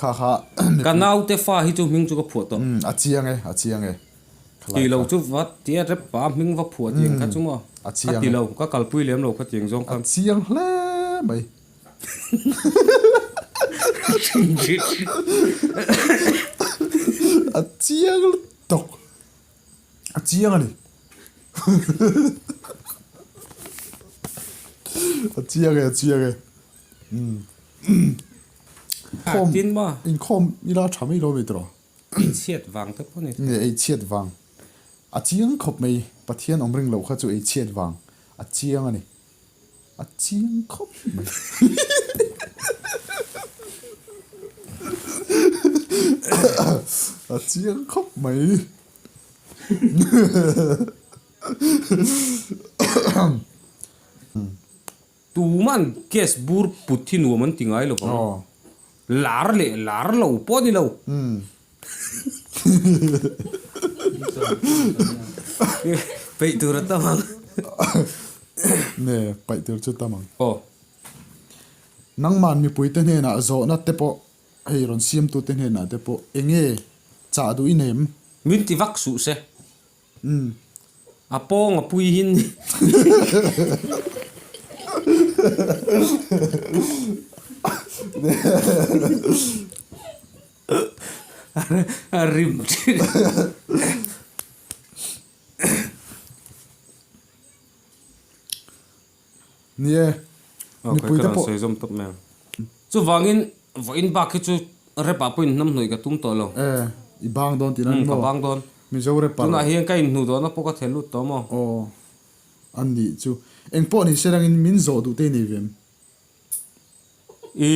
Kha kha Ka naute fa hi chu hming chu ka phuah tawh. A chiang e, a chiang e. Ti lo chu va tia rep pa hming va phuah tiang kha chu maw? A chiang e. Ka ti lo, ka kalpui lem lo kha tiang zawng khan. A chiang hle mai. A chiang lutuk. A chiang a ni. A chiang e, a chiang e. Khawm, Tin maw? Inkhawm ila tha mai lo mi tawh. Ei chhiat vang te pawh ni. Nge ei chhiat vang. A chiang khawp mai. Pathian awm ring loh kha chu ei chhiat vang. A chiang a ni. A chiang khawp mai. A chiang khawp mai. Tuman gas bur put hi nuam an ti ngai lo vang. Lar leh lar lo pawh a ni lo. Peih tur a tam ang. Ne, paih tur chu tam ang. Aw. Nangman mipuite hnenah zawhna te pawh hei rawn siamtute hnenah te pawh enge chah duh i nem? Min ti vak suh se. A pawng a pui hin. A rim thin. Ni e, mipui te pawh. Sawi zawm tawp mai ang. Chuvangin vawiin bak hi chu rep ah pawh inhnam hnawih ka tum tawh lo. E, i bang dawn tihna ni maw? Ka bang dawn. Mizo rep ah. Tunah hian ka inhnuh dawhna pawh ka thel lut tawh maw? Aw, a nih chu. Engpawh ni se rangin min zawh duh te i nei ve em? I.